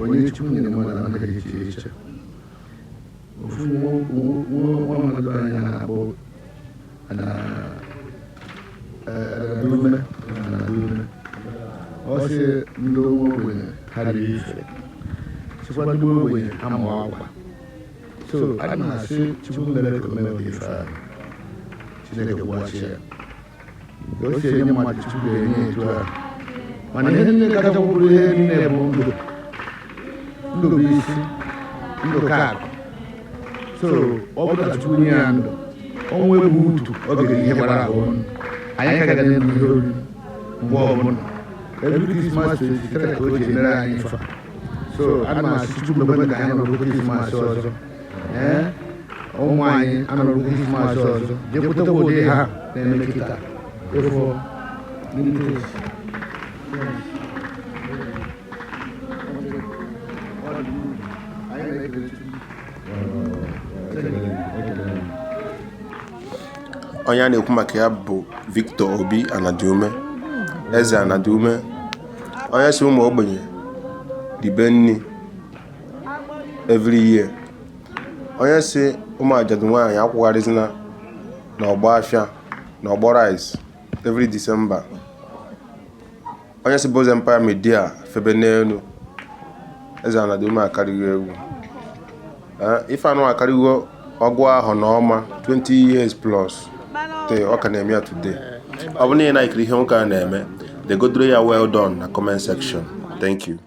Onye Chukwu nyere mmadụ anaghị eche eche. Ofu nwa mmadụ anyị a na-akpọ Anadume, Anadume, ọ sị ndị nwa ogbenye ha rie ife, sịkwa ndị nwa ogbenye ha mụọ akwa. So ana m asị Chukwu mere ka o mee ụdị ife ahụ, Chineke kwụghachi ya ka o si enye mmadụ. Chukwu ga-enye ya etu ahụ. Mana ihe niile kacha bụrụ ihe niile bụ ndụ. Ndụ bụ isi, ndụ ka akụ. So ọ bụrụ na Chukwu nye ya ndụ, ọnwa egbu utu, ọ ga-eri ihe gbara ahụ ọnụ. Anyị ka ga na-eme ihe oriri mgbe ọbụla, every Christmas 23 ka o ji emere anyị ife a. So ana m asị Chukwu mekwe ka anyị nọrọ Christmas ọzọ. Ee, ụmụ anyị anọrọ Christmas ọzọ, jekwutekwa ụdị ha na-eme kịta ịfụ. Onye a na-ekwu maka ya bụ Victor Obi Anadiume, Eze Anadiume, onye si ụmụ ogbenye ribe nri every year, onye si ụmụ ajadu nwaanyị akwụgharịzina n'ọgbọ afịa, n'ọgbọ rice every December, onye si Boz Empire Media febe n'elu. Eze Anadiume akarịghị egwu. Ife anụ akarịgo ọgụ ahụ na ọma 20 years plus te ọ ka na-eme ya today. Ọ bụrụ na ị na-ekiri ihe nwoke a na-eme, degodoro ya "well done" na comment section. Thank you.